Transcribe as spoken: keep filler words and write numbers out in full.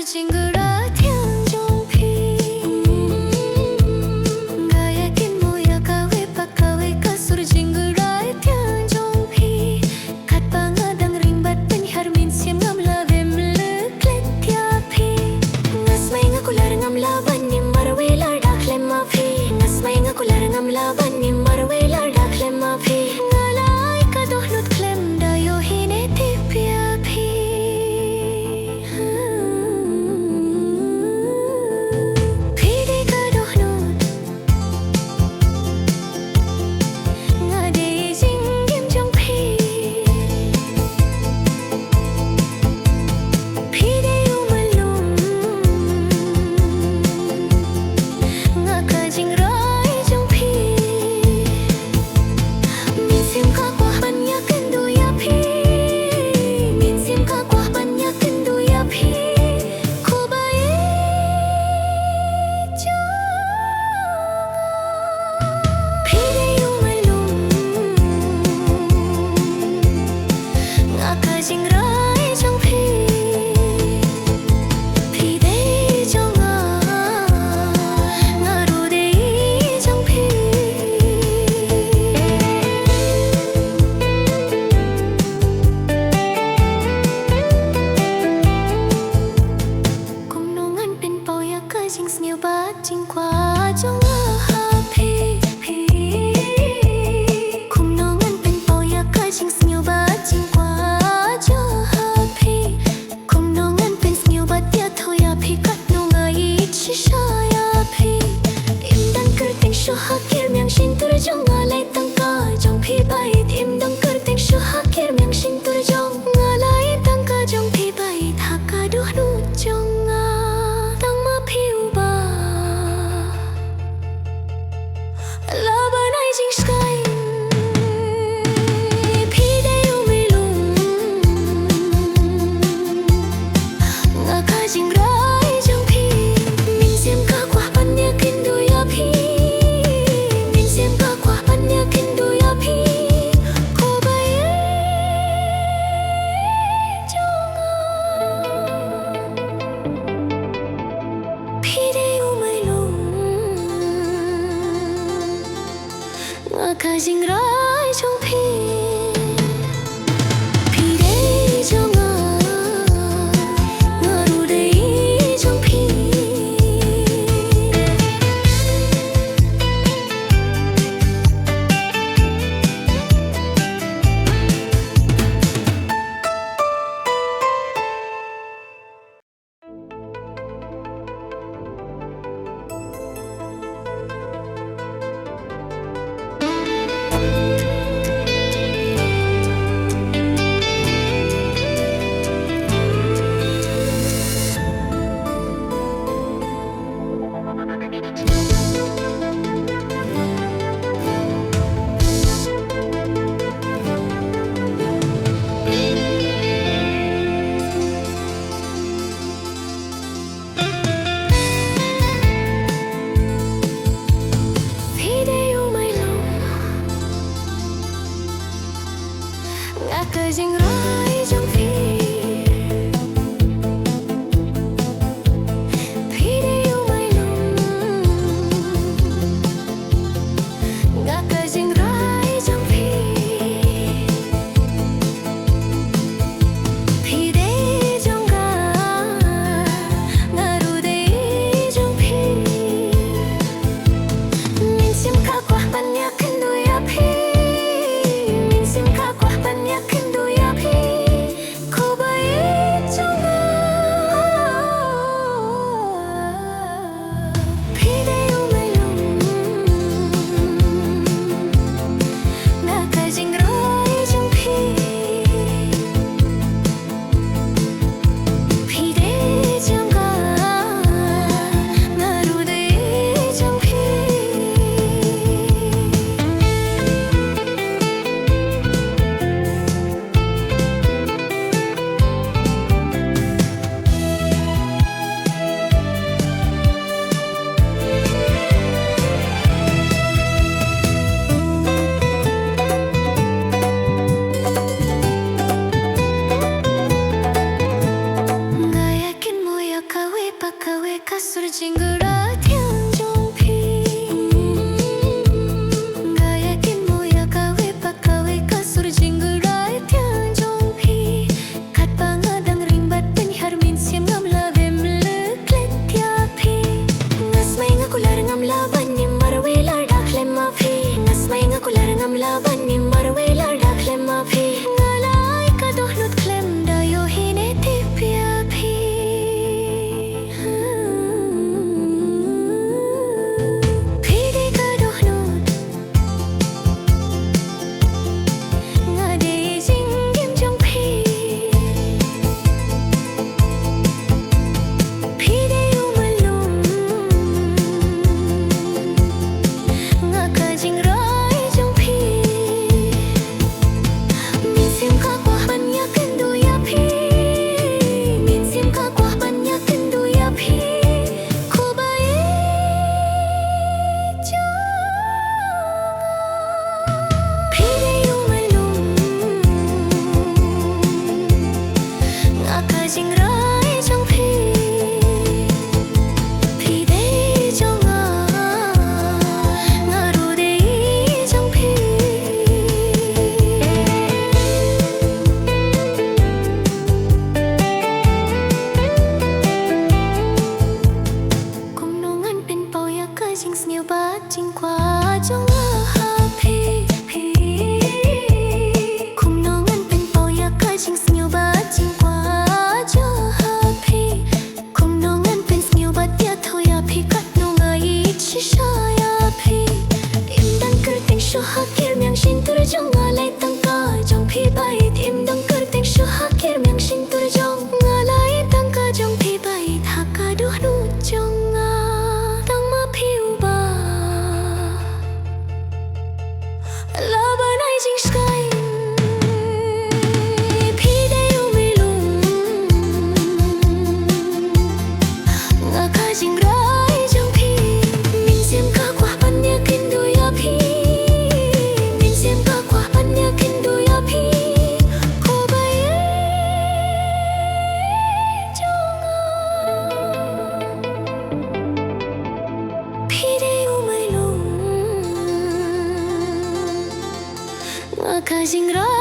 Jingkhuslai thiang jong phi. Nga ïa kynmaw ïa kawei pa kawei ka sur jingkhuslai thiang jong phi. Katba nga dang ring bad pynhiar mynsiem ngam lah ban leh klet ïa phi. Nga smai nga kular ngam lah ban im marwei lada khlem ma phi. Nga smai nga kular ngam lah ban im marwei lada khlem ma phi. Nga la ai ka dohnud khlem da ïohi ne tip ïa phi. Phi dei ka dohnud. Nga dei jingim jong phi. Phi dei u mei lum. Nga ka jingrai jong phi. Mynsiem ka kwah ban ïakynduh ïa phi. Mynsiem ka kwah ban ïakynduh ïa phi. Ko ba ïeit jong nga. Phi dei u mei lum. Nga ka jingrai jong phi. Phi dei jong nga. Nga ruh dei jong phi. Kumno ngan pynpaw ïa ka jingsngewbha jingkwah jong nga ha phi. Kumno ngan pynpaw ïa ka jingsngewbha jingkwah jong nga ha phi. Kumno ngan pynsngewbha ïathuh ïa phi katno nga ïeit shisha ïa phi. Im don kyrteng shuh ha ki rmiang shyntur jong nga, la ai tang ka jong phi beit. Im don kyrteng shuh ha ki rmiang shyntur jong nga, la ai tang ka jong phi beit. Ha ka dohnud jong nga tang ma phi uba lah ban ai jingshngaiñ. Phi dei u mei lum. Nga ka jingrai jong phi. Mynsiem ka kwah ban ïakynduh ïa phi. Mynsiem ka kwah ban ïakynduh ïa phi. Ko ba ïeit jong nga. Phi dei u mei lum. Nga ka jingrai jong phi. Phi dei jong nga. Nga ruh dei jong phi. Jingrai jong phi, phi dei jong nga, nga ruh dei jong phi. Kumno ngan pynpaw ïa ka jingsngewbha jingkwah jong nga ha phi, phi. Kumno ngan pynpaw ïa ka jingsngewbha jingkwah jong nga ha phi. Kumno ngan pynsngewbha ïathuh ïa phi katno nga ïeit shisha ïa phi. Im dang kyrteng shuh ha ki rmiang shyntur jong nga, la ai tang ka jong phi beit. Im dang kyrteng shuh ha ki rmiang shyntur jong nga, la ai tang ka jong phi beit ha ka dohnud jong nga. Tang ma phi uba la ban ai jingshngaiñ. Phi dei u mei lung, nga ka jingrai jong phi. Mynsiem ka kwah ban ïakynduh ïa phi, mynsiem ka kwah ban ïakynduh ïa phi. Ko baieit jong nga, phi dei u mei lung, nga ka jingrai